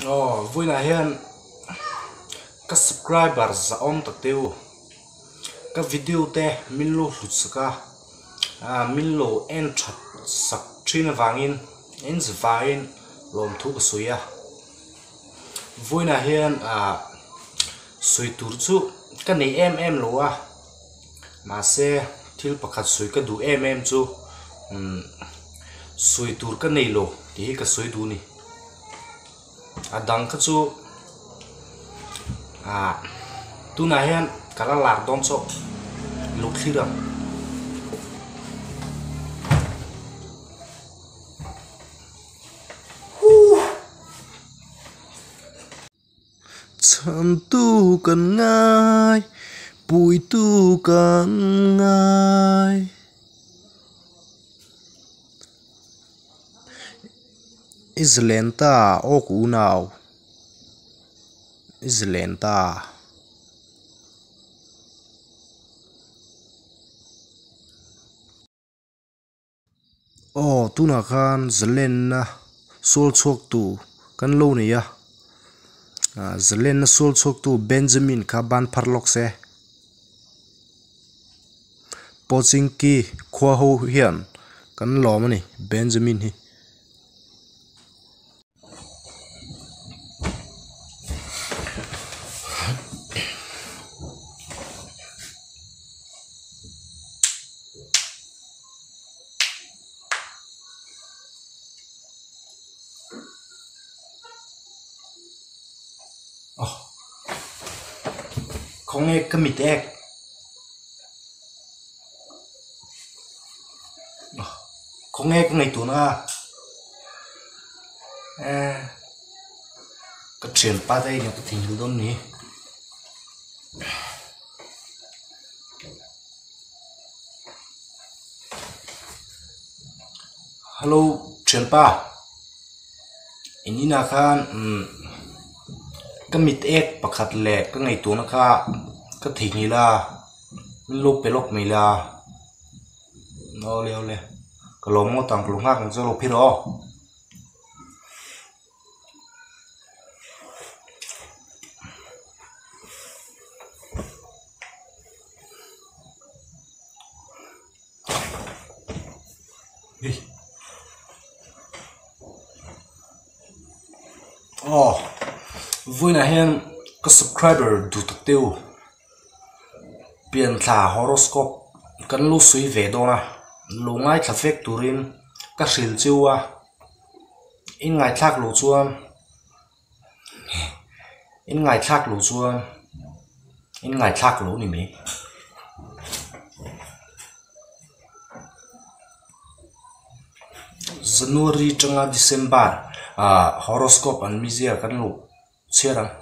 Aw vawiinah hian ka subscriber zahawm tak te u ka video te min lo hlut sak a ah min lo en that sak thin avangin en zavain lawmthu ka sawi a vawiinah hian ah sawi tur chu ka nei em em lo a mahse thil pakhat sawi ka duh em em chu umm sawi tur ka nei lo tih hi ka sawi duh a ni. A dang kha chu ah tunah hian ka la lar dawn chawk lo thlir ang. Chhantu kan ngai puitu kan ngai. I zalen ta aw ka unau i zalen ta. Aw tunah khan zalenna sual chhuak tu kan lo nei a ah zalenna sual chhuak tu Benjamin kha ban phar lawk se Pawchingki khua ho hian kan lawm a ni Benjamin hi. Khawnge ka mit ek khawnge ka ngaihtuah na eh ka thianpa te hian ka theihnghilh dawn ni. Hello thianpa in inah khan umm ka mit ek pakhat leh ka ngaihtuahna kha ka theihnghilh a min lo pe lawk mai la awle awle ka lawm ngawt ang ka lo nghak ang che lo phir aw. Aw vawiinah hian ka subscriber duh tak te u pianthla horoscope kan lo sawi ve dawn a lo ngaithla vek turin ka hrilh cheu a in ngaithlak loh chuan in ngaithlak loh chuan in ngaithlak loh a ni mai. January atanga December ah horoscope an mizia kan lo chhiar ang.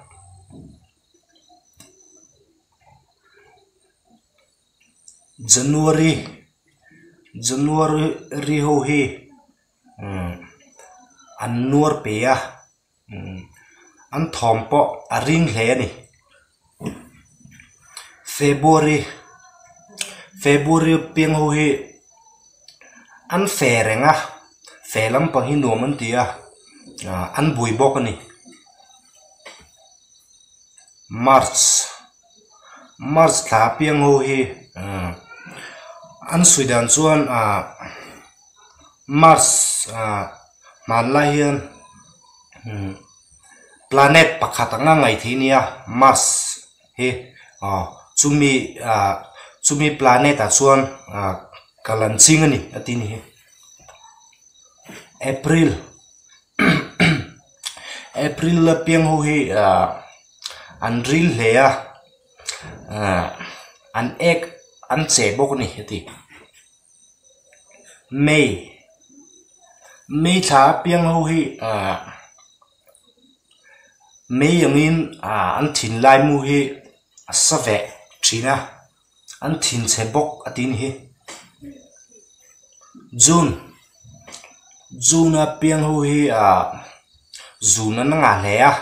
January January ho hi umm an nuar pe a umm an thawm pawh a ring hle a ni February February piang ho hi an fe reng a fe lampang hi nuam an ti a ah an bui bawk a ni March March thla piang ho hi umm an sawi dan chuan ah. Mars ah hmanlai hian umm planet pakhat anga ngaih theih a nia Mars hi aw chumi ah chumi planet ah chuan ah kal an ching a ni a ti a ni hi April April a piang ho hi ah an ril hle a ah an ek an che bawk a ni a ti. May May thla apiang ho hi ah may angin ah an thin lai mu hi a sa veh thin a an thin chhe bawk a tih a ni hi June June apiang ho hi ah zun an ngah hle a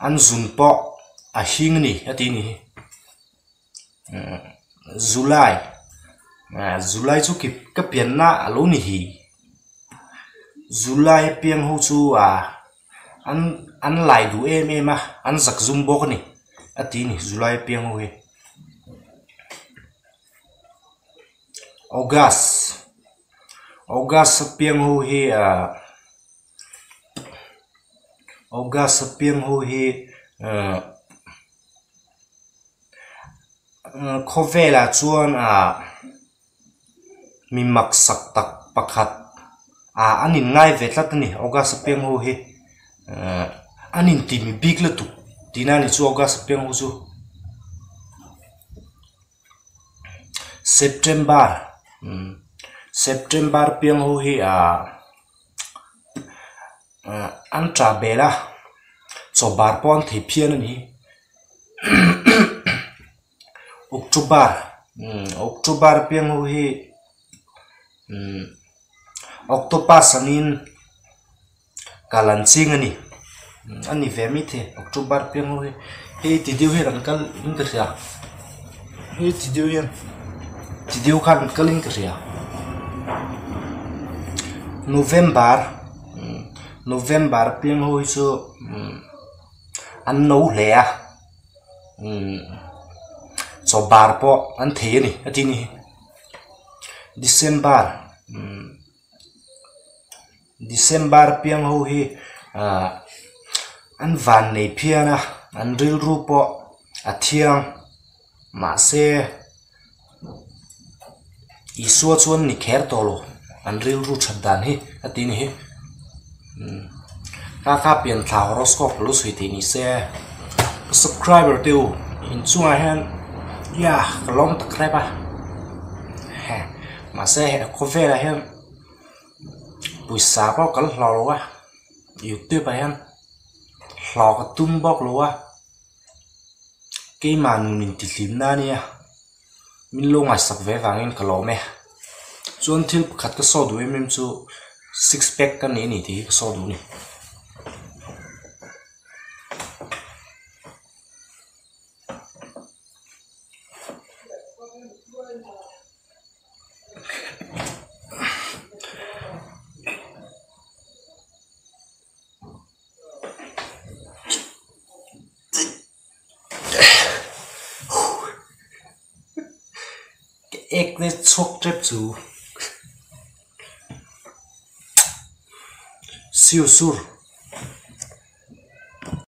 an zun pawh a hing a ni a tih a ni hi. July ah July chu ka pianna a lo ni hi July piang ho chu ah. An an lai duh em em a, an zak zum bawk a ni a ti a ni July piang ho hi. August August a piang ho hi ah August a piang ho hi ah khawvelah chuan ah Mi maksak tak pakhat ah an inngai ve tlat a ni August a piang ho hi ehh an inti mi bik lutuk tihna a ni chu August a piang ho chu. September umm September piang ho hi ah ehh an tah bel a chaw bar pawh an thei phian a ni. October October piang ho hi octopus angin kal an ching a ni a ni ve maithei October piang ho hi hei ti deuh hian an kal in ka hria hei ti deuh hian ti deuh khan an kal in ka hria November November piang ho hi chu an no hle a. Umm chaw bar pawh an thei a ni a ti ni December umm December piang ho hi ahh an van nei phian a an rilru pawh a thiang mahse Isua chuan ni kher tawh lo an rilru that dan hi a ti ni hi umm kha kha pian thla horoscope lo sawi theih ni se ka subscriber te u inchungah hian ia ka lawm tak rep a heh mahse he khawvelah hian pawisa pawh kan hlawh lo a youtube ah hian hlawh ka tum bawk lo a. Keimah nun in tihlim na ania min lo ngaihsak ve vangin ka lawm e chuan thil pakhat ka saw duh em em chu six pack ka nei a ni tih hi ka saw duh a ni. Ka ek te chhuak tep chu siu sur.